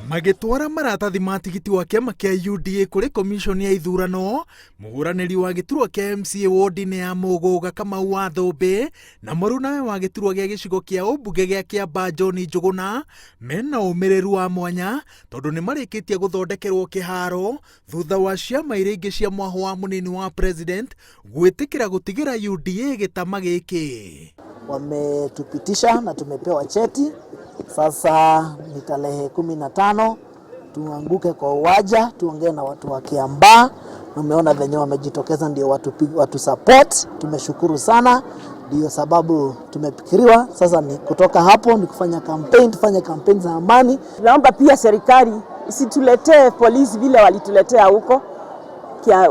Magĩtwara maratathi ma tigiti wa kĩama kĩa UDA kũrĩ komiconi ya ithurano, mũhũranĩri wa gĩturwa kĩa MCA wodi-inĩ ya Mũgũga Kamau wa Thũmbĩ na mũrunawe wa gĩturwa gĩa gĩcigo kĩa ũmbunge gĩa Kĩambaa John Njũgũna mena ũmĩrĩru wa mwanya tondũ nĩ marĩkĩtie gũthondekerwo kĩharo thutha wa ciama iria ingĩ cia mwahũ wa mũnini wa president gwĩtĩkĩra gũtigĩra UDA gĩtama gĩkĩ. Wametupitisha na tumepewa cheti. Sasa ni tarehe 15 tuanguke kwa uwanja, tuongee na watu wa Kiambaa. Umeona venye wamejitokeza ndio watu support. Tumeshukuru sana, ndio sababu tumepikiriwa. Sasa ni kutoka hapo ni kufanya campaign, tufanye campaign za amani. Naomba pia serikali isituletee polisi vile walituletea huko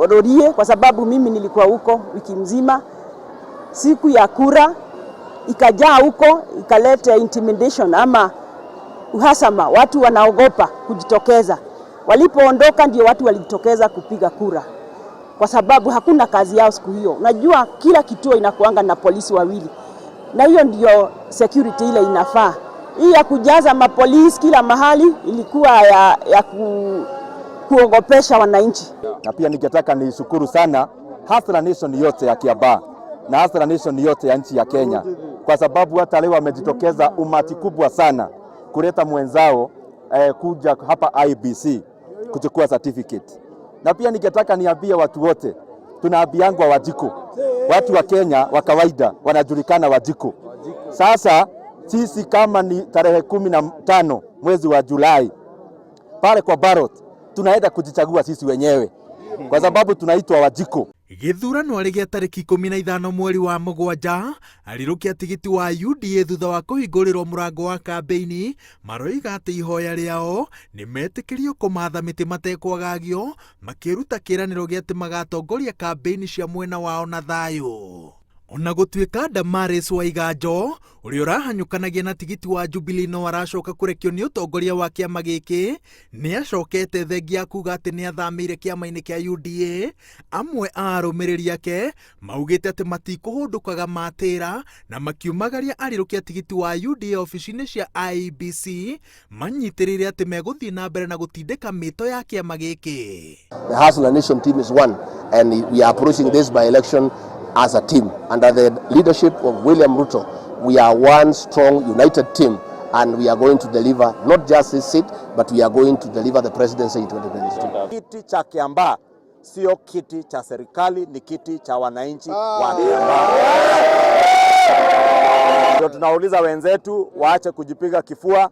Rurii, kwa sababu mimi nilikuwa huko wiki mzima. Siku ya kura ikajaa huko, ikaleta intimidation ama uhasama, watu wanaogopa kujitokeza. Walipoondoka ndio watu walijitokeza kupiga kura, kwa sababu hakuna kazi yao siku hiyo. Unajua kila kituo inakuanga na polisi wawili, na hiyo ndio security ile inafaa. Hii ya kujaza mapolisi kila mahali ilikuwa ya kuogopesha wananchi. Na pia ningetaka nishukuru sana Hustler Nation yote ya Kiambaa na Hustler Nation yote ya nchi ya Kenya, kwa sababu hata leo wamejitokeza umati kubwa sana kuleta mwenzao kuja hapa IEBC kuchukua certificate. Na pia ningetaka niambie watu wote, tunaambiangwa Wanjiku, watu wa Kenya wa kawaida wanajulikana Wanjiku. Sasa sisi kama ni tarehe 15 mwezi wa Julai pale kwa ballot tunaenda kujichagua sisi wenyewe kwa sababu tunaitwa Wanjiku. Gĩthurano arĩ gĩa tarĩki 15 mweri wa 7 arirũkia tigiti wa UDA thutha wa kũhingũrĩrwo mũrango wa kambĩini maroiga atĩ ihoya rĩao nĩ metĩkĩrio kũmatha mĩtĩ matekwagagio makĩruta kĩĩranĩro gĩa atĩ magatongoria kambĩini cia mwena wao na thayũ. Ona gũtuĩka Damaris Waiganjo ũrĩa ũrahanyũkanagia na tigiti wa Jubilee no aracoka kũrekio nĩ ũtongoria wa kĩama gĩkĩ nĩ acokete thengia kuga atĩ nĩ athamĩire kĩama-inĩ kĩa UDA. Amwe a arũmĩrĩri ake maugĩte atĩ matikũhũndũkaga matĩra na makiumagaria arirũkia tigiti wa UDA obici-inĩ cia IEBC manyitĩrĩire atĩ megũthiĩ na mbere na gũtindĩka mĩto ya kĩama gĩkĩ. The Hustler Nation team is one, and we are approaching this by election as a team. Under the leadership of William Ruto, we are one strong, united team, and we are going to deliver not just this seat, but we are going to deliver the presidency in 2022. Kiti cha Kiambaa sio kiti cha serikali, ni kiti cha wananchi wa Kiambaa. Ndio tunauliza wenzetu waache kujipiga kifua,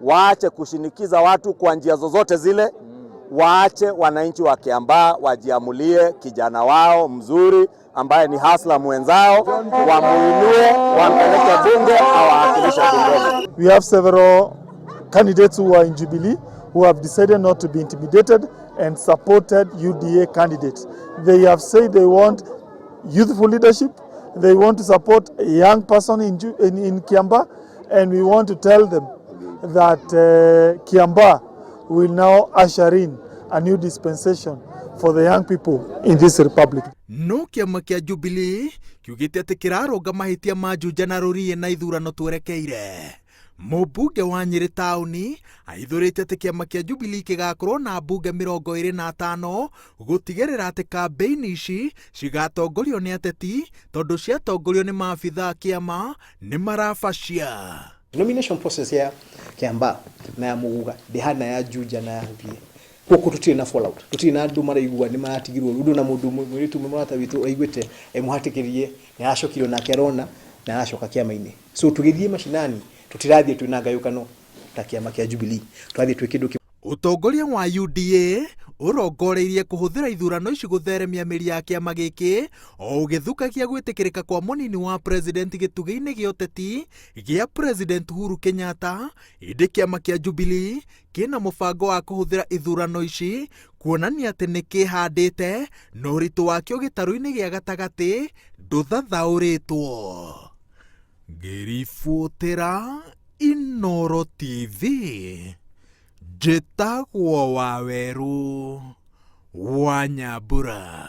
waache kushinikiza watu kwa njia zozote zile, waache wananchi wa Kiambaa wajiamulie kijana wao mzuri ambaye ni hustler mwenzao, wamuinue, wampeleke bunge, awawakilishe bungeni. We have several candidates who are in Jubilee who have decided not to be intimidated and supported UDA candidates. They have said they want youthful leadership, they want to support a young person in Kiambaa, and we want to tell them that Kiambaa will now usher in a new dispensation for the young people in this republic. No kĩama kĩa Jubilee kiugĩte atĩ kĩrarũnga mahĩtia ma Juja na Rurii na ithurano twerekeire. Mũmbunge wa Nyĩrĩ taũni aithũrĩte atĩ kĩama kĩa Jubilee gĩgakorwo na mbunge 25 gũtigĩrĩra atĩ kambĩini ici cigatongorio nĩ ateti tondũ ciatongorio nĩ maabitha a kĩama nĩ marabacia. Nomination process ya Kiambaa na ya Muguga ndĩhana ya Juja na ya Rurii. Gũkũ tũtirĩ na fallout, tũtirĩ na andũ maraigua nĩ maratigirwo ũndũ na mũndũ mũirĩtu ũmwe mũrata witũ aiguĩte mũhatĩkĩrie nĩ aracokirio nake arona na aracoka kĩama-inĩ. So tũgĩthiĩ macinani tũtirathiĩ twĩna ngayũkano ta kĩama kĩa Jubilee, tũrathiĩ twĩ kĩndũ. Ũtongoria wa UDA ũrongoreirie kũhũthĩra ithurano ici gũtheremia mĩri ya kĩama gĩkĩ o ũgĩthũkagia gwĩtĩkĩrĩka kwa mũnini wa president gĩtugĩ-inĩ gĩa ũteti gĩa President Uhuru Kenyatta. Ĩndĩ kĩama kĩa Jubilee kĩna mũbango wa kũhũthĩra ithurano ici kuonania atĩ nĩ kĩhandĩte na ũritũ wakĩo gĩtarũ-inĩ gĩa gatagatĩ ndũthathaũrĩtwo. Ngĩribotera Inooro TV njĩtagwo Wawerũ wa Nyambura.